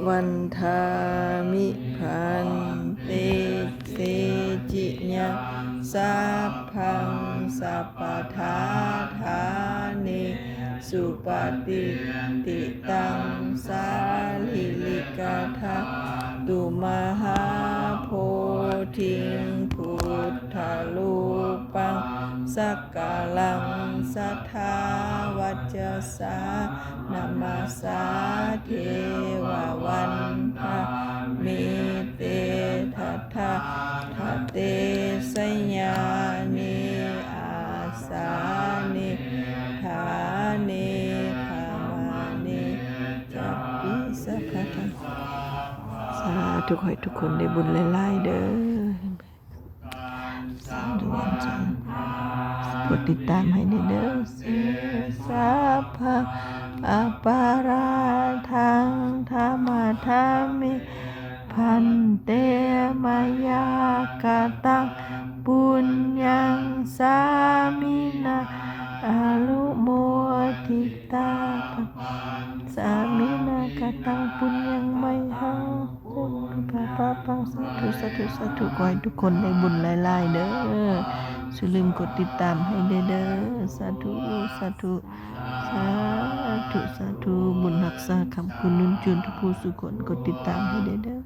ວັນທາມິ ພັນເຕ ເສຈິຍັງ ສັບພັງ ສັບປະທາທາເນ ສຸປະຕິດຕິຕັງ ສາລີລິກະທາຕຸ ມະຫາໂພທິງ ພຸດທະຮູປັງ ສັກກາລັງ ສັດທາວັດຈະສາ ນະມະສາ ເທວະວັນທາ ເມ ເຕ ທັດຖະທະເຕ ໄຊຍາເນ ອາສາເນ ຖາເນ ຂະມາເນ ຈັບປິສັກຂະທັງ ສາທຸ ຂໍໃຫ້ທຸກຄົນໄດ້ບຸນຫຼາຍໆເດີ. ກົດຕິດຕາມໃຫ້ແດ່ເດີ. ເສສັບພັງ ອະປະຣາທັງ ທຳມະທາມິ ພັນເຕ ມະຍາກະຕັງ ປຸນຍັງ ສາມິນາ ອະນຸໂມທິຕາ ສາມິນາກະຕັງ ປຸນຍັງ ໄມຫັງ ສາທຸ ສາທຸ ສາທຸ ຂໍໃຫ້ທຸກຄົນໄດ້ບຸນຫຼາຍໆເດີ. ຢ່າລືມກົດຕິດຕາມໃຫ້ແດ່ເດີ. ສາທຸ ສາທຸ ສາທຸ ສາທຸ ບຸນຮັກສາຄ້ຳຄູນນຸນຈູນທຸກຜູ້ສູ່ຄົນ ກົດຕິດຕາມໃຫ້ແດ່ເດີ.